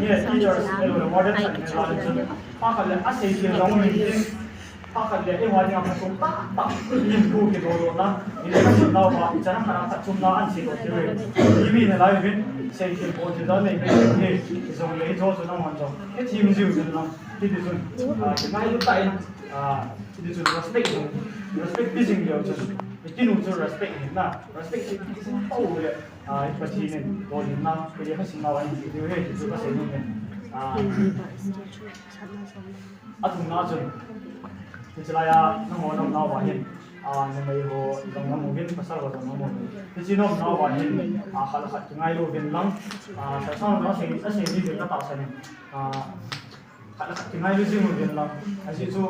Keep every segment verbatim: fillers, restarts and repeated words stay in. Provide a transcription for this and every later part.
Ni le teachers, ni le warden khat ni la chun. Pha khat le asei thei jong ni. Pha khat le i hua dinga phatsum tah tah. Ni bu ki do do na. Ni le ka chun nau ba, i chan khat a phatsum na an sei do thei. Ni mi ne lai vin, sei thei bo thei da nei be ni. Jong le i jo chu na mon jong. He thim jiu jin na. Hiti chun. Ah, ki ngai lu ta in. Ah, hiti chun respect jong. Respect ti jing leu chun. I kinu chu respect hin na. Respect ti ti jing pau le. Ah, i Pathen in, Lord in na, i le ka sin nau an ti diu he, ti chu ka sei nom e. Ah, a thumna chun, hiche lai a, nangho nom nau va hin, ah, numei ho jong nom uvin, pasal ho jong nom uvin. Hiche nom nau va hin, ah, khat le khat kingailu uvin lang, ah, sa sang na sei, na sei ni uvin ka tahsan in. Ah, Khat le khat kingailu jing uvin lang. Ajeh chu,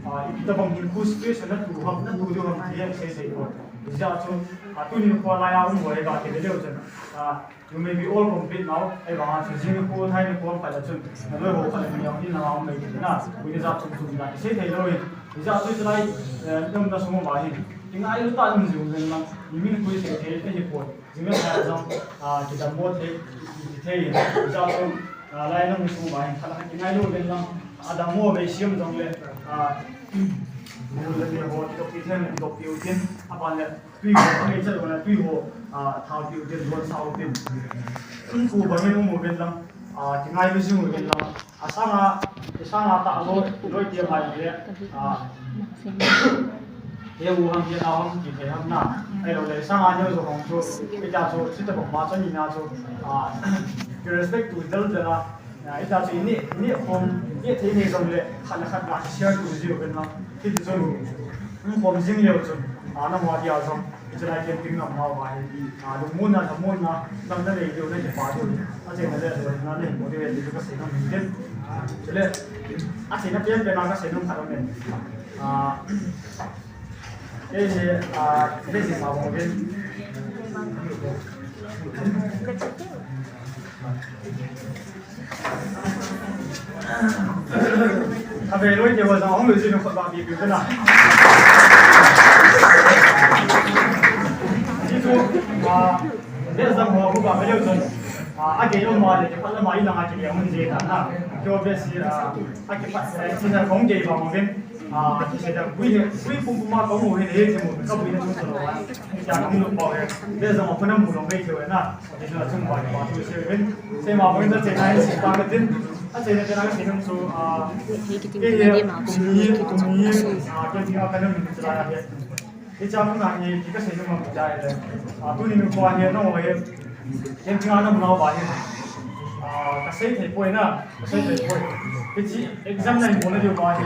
ah, ipi tabang hinkho situation na tu ham, na tu diu ham ti hi sei thei poi. Hijeh chun, ah, tuni nikho lai a um ho hi ga kile leu chun, ah, you may be all complete now. Ahivang a chu jing nikho, thai nikho um khat le chun, na loi ho khat le ni jong in na um mai thei na. Koi ni jat chom chom la sei thei lou in. Hijeh chun chulai, eh, i umna sung uva hin kingailu tah in um jing uvin lang. Mi min koi sei thei, thei hi poi. Jing le thai jong, ah, kidam mo thei, ki thei. Hijeh chun, ah, lai nung sung uva hin khat le khat kingailu uvin lang. Adam mo ve siam jong le. Ah, bu le me ho, ti to pi them, to pi u tin, a ban le tui ho, a me cha lo na tui ho, ah, thao pi u tin, don sa u tin. Kum ku ba ngen u mo ven lang, ah, ti ngai lu jing u ven lang. A sanga, i sanga ta lo, loi ti mai le, ah, he u ham, he na ham, ti he ham na. Ai lo le, sanga neo jo hong chu, i ta chu, si ta bok ma cha ni na chu, ah, respect to del del a. Ah, ita chu ini, ini khom, i thei ni jong le, khat le khat ga share tu jiu ven lang. Hiti chun, um khom jing leu chun, ah, nangho dia jong, i chalai ken ting nam nau ba hi, ah, lungmonna, thamunna, nam na nei diu, na kipa diu, acheina le, loina le, motivate diu ka sei nom hin tin. Chule, acheina pen pen a ka sei nom khat um in. Ah, Ei, ah, this is our win. Abe loi te wa jang hong loi jin ko ba bi bi na. Ni tu, ah, this is the mo ko ba me loi jin. Ah, age lo ma le, pa la ma ina ma ke ya mun je ta na. Ko be si, ah, ake pa, eh, si na kong ge ba mo win. Ah, kisei ta, pui he, pui pum pum a ka mu he, he, he mu, ka pui na chung sa lo a. Kya ka mu lo pa he. Be jong a puna mu lo ngai the na. Kisei na chung ba, ba tu se ven. Se ma pui na che na he si pa ka tin. A che na che na ka se nung su, ah, ke he, kum ni, kum ni, ah, ke ti a ka na mu cha ya he. Hiche a kona hi, kei kasei nom ahi. Ah, tuni nikho hi, nangho hi, camping a naum nau va hi, ah, kasei thei poi na, kasei thei poi. Hiche exam nahin bol nadiu va hi,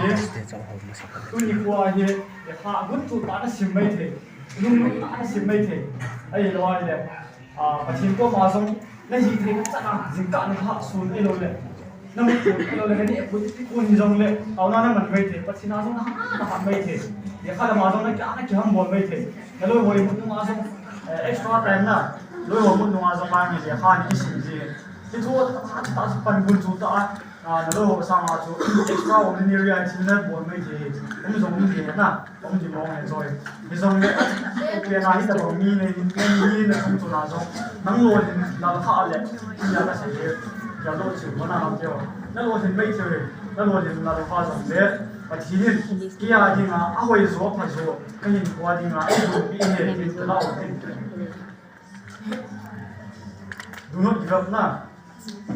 tuni nikho hi, lekha gunchu tah a nasim mai thei, lunglut tah a nasim mai thei. Ahilou ahile, ah, Pathen koma jong, nahi thei khat chan a, jingkah nikhat sun ahilou le. Namut pui, ahilou le, kaneh pui, ipi pui hijongle, taona naman mai thei, Pathen a jong nahat, nahat mai thei. Lekha lama jong na, na kihambol mai thei. Naloi ho imut nunga jong, eh, extra time na, loi ho imut nunga jong ngai nge lekha nakisim ji. Hichu, tah, tah, tah, panmun chu tah, ah, naloi ho sanga chu, extraordinary a thil nabol mai thei. Um jong um thei na. Hung di mong le choi. Hijongle, pen a hi tabang mi nei, mi nei chung chun a jong. Nang lolhin lal kha le, tia kasei e. Tia lo chu, mana nang teo. Na lolhin mai teo e. Na lolhin lal kha jongle, Pathen in, kei a dinga, ahoi jo, apha jo, ka hinkho a dinga, eiboipi e, tin ka lau tin. Do not give up na.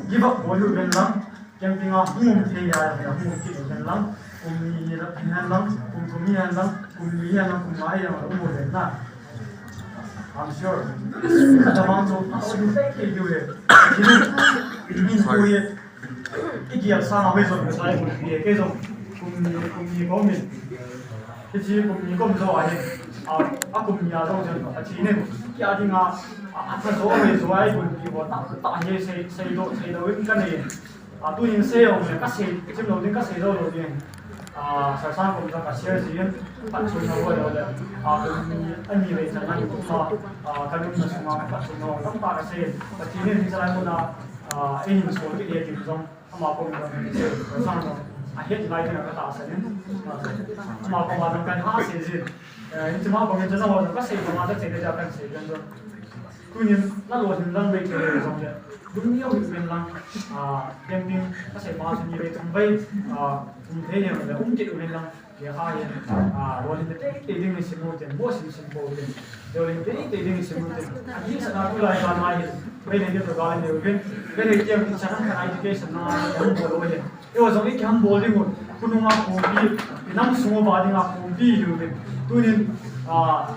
Give up bol u ven lang, camping a hung um thei a, hung um kit u ven lang, kum ni hi la, hi hen lang, kum thum hi hen lang, kum li hi hen lang, kum nga hi hen lang, um u ven lang. I'm sure. Ka damang chu, a u thei thei diu e. Min tu e. I kial sang a hoi jong ka sai kum ni e, kei jong kum ni, kum ni ko min. Hiche kum ni kom jo ahi, a, a kum ni a jong chen, a chinin, kei a dinga, a, a tha jo, a hoi jo, a eiboipi ho, tah, tah hi sei, seilou, seilou in ka nei. A, tuhin sei jong le, ka sei, chim lou ding, ka sei jou lou ding. A, Sir Sangkom jong ka share jin, phat chun na ho lou le. A, kum ni, ani vei chan ani kum a, a, ka lungna sunga, phat chun na ho, tamtah ka sei. Pathen in hiche lai mun a, a, eihin sol kit e ti jong. Ama kom in jong, sang jong, ahet lai ding a ka tahsan in. Ama kom a jong kahin sei jin. Eh, hiche ma kom in jong, jong, ka sei, jong, ka sei, jong, ka sei, jong. Tunin, na lolhin lang mai thei le jong le. Lung neo hih uvin lang. Ah, camping, ka sei ma chu ni vei thum vei, ah, um thei le, um kit uvin lang. Lekha hi, ah, lolhin teitei ding in sim u tin, bo sim sim pou tin. Lolhin teitei ding in sim u tin. Adih sah a tulai kal a hi, Meitei te toh gal nei uvin. Meitei te jong kichan ham khat a education na, hung bol u hi. Eiho jong i kihambol ding u, khonung a khompi, i nam sung uva ding a khompi hi uvin. Tunin, ah,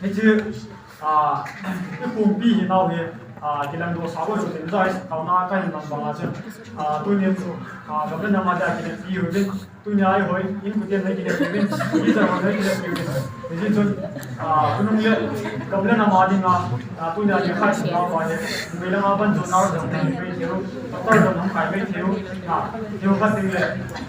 Hiche, ah, i khompi hi nau hi, ah, kilang doh sa bou chu tin, jai taona kahin lang bang a chun, ah, tunin chu, ah, gam le nam a dia kineppi uvin, tunia eiho in kuten nei kineppi uvin, i jai ho nei kineppi uvin. Hijeh chun, ah, khonung le gam le nam a dinga, ah, tunia lekha sim nau pa hi, vei langa ban jon nau jong nei mai thei u, doctor jong hung kai mai thei u, ah, thei u khat ding le,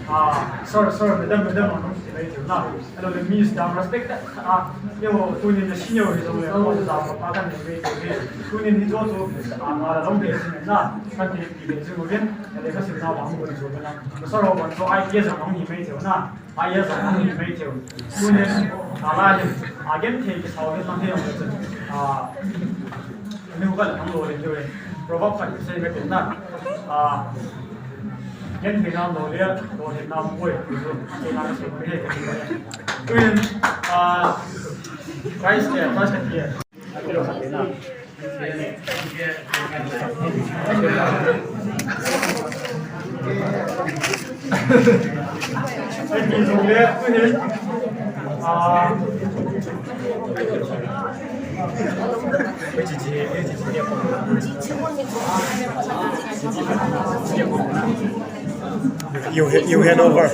ah, sir, sir, madam, madam, hung ti mai thei u na. Hello, le Miss dam respect ta, ah, eiho, tunin na senior hi jong le, oh, dam pa kan nei ve, ve. Tunin hi jo chu, ah, ma la long ve sin na, kan ti ti ve jing uvin, le ka sim na bang ko jo na. Sir ho ban jo I P S jong hung hi mai thei u na, I A S jong hung hi mai thei u. Tunin, ah, la hi, ah, gen thei ki sao ve na thei jong le chu. Ah, ni hu ka la hung lo le jo. Proverb kan sei ve na. Ah, Ken ken nam lo le, lo le nam boi. Ken nam se boi. Tuin, ah, Christ ya, Christ ya. You, you hand over.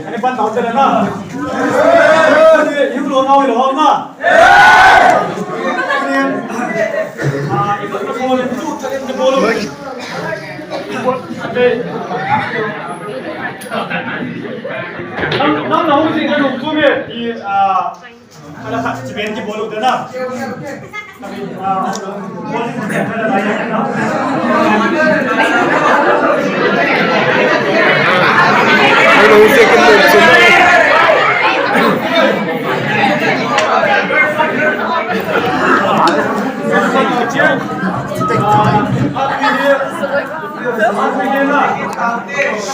Ani pan tau tena na. Yu lo nau lo na. Nam nam na hu sing ka nung tu me. I, ah, Ala khat chiben kibol u te na. Hello, second person.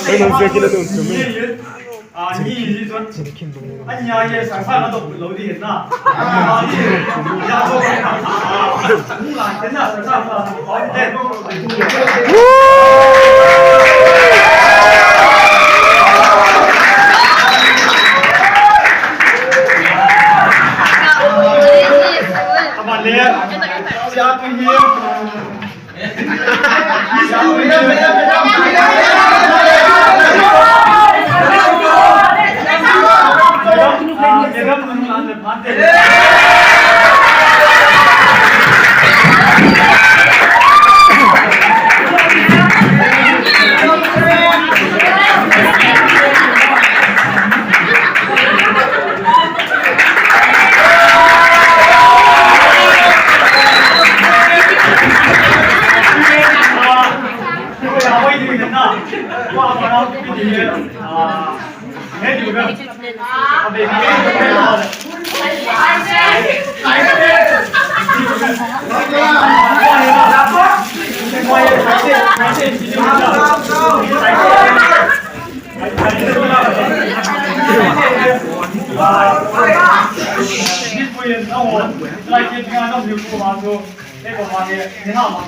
Hello, second person. Ah, ni hi chun. Anya ye sa sa na to lo di na. Ah, ni. Ya to. Ah, ni la, ni la, sa sa na to di. Ama le. Ya to ni.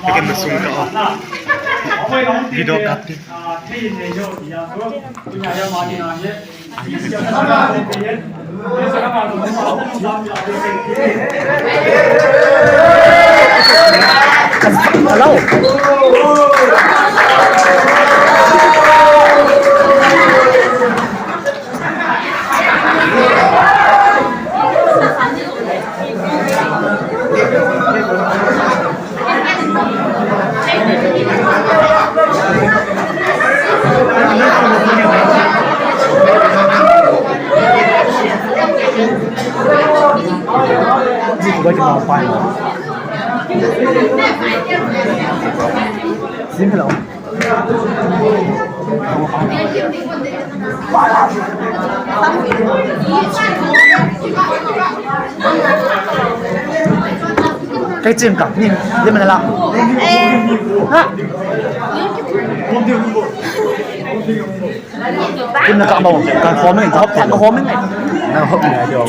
Pekin na sung ka, oh. Video kati. Hello. Hello. Kei chim ka, ni, ni mana la. Eh. Ha? Kin na ka mau, ka hom ngai, ka hop, ka hop ngai. Na hop ngai jo.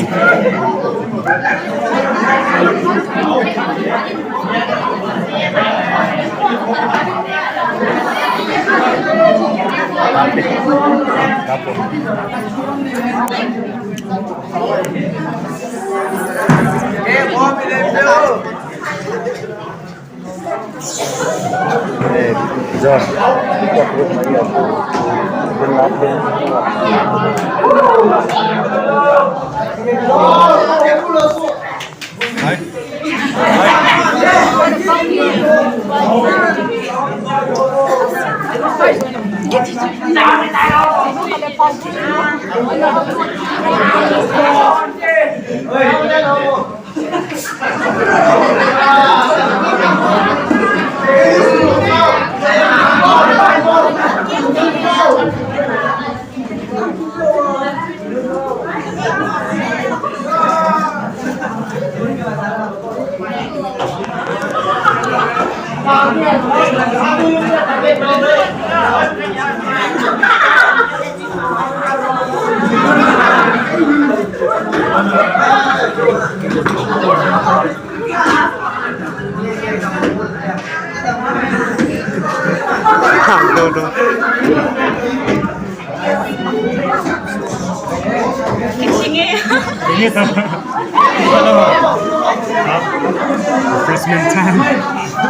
Refreshment time.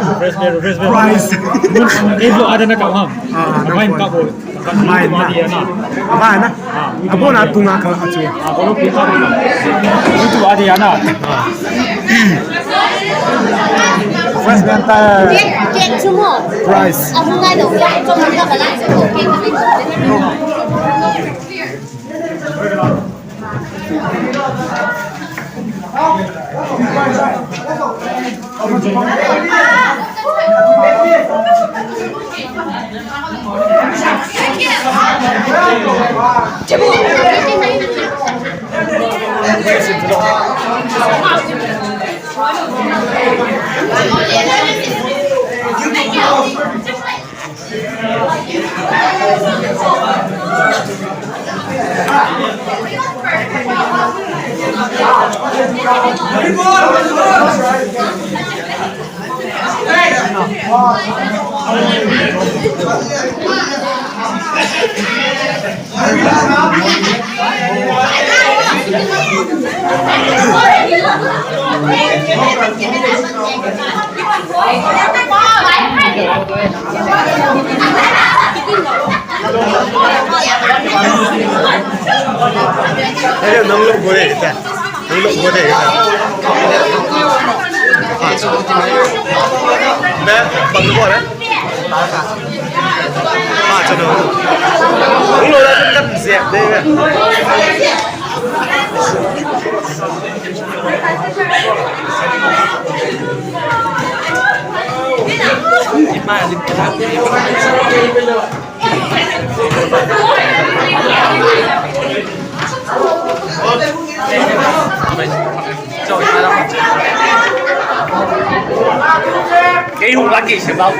Refreshment, refreshment. Price. Mun, eh, lo ada na ka ham. Ah, na Main ko. Ka bo. Main na. Adi na. Aba na. Ah. Abo na tunga ka achu. Ah, ko lo pi ka bo. Itu adi na. Ah. Refreshment time. Get, get two more. Price. Abu ngai do. Ya, chong ka ba lai. Ayo, nang lo bole ta. Nang lo bole ta. Be, bang bole. Ah, chalo. Nang lo la kan se de. Kei hung lagi se ba.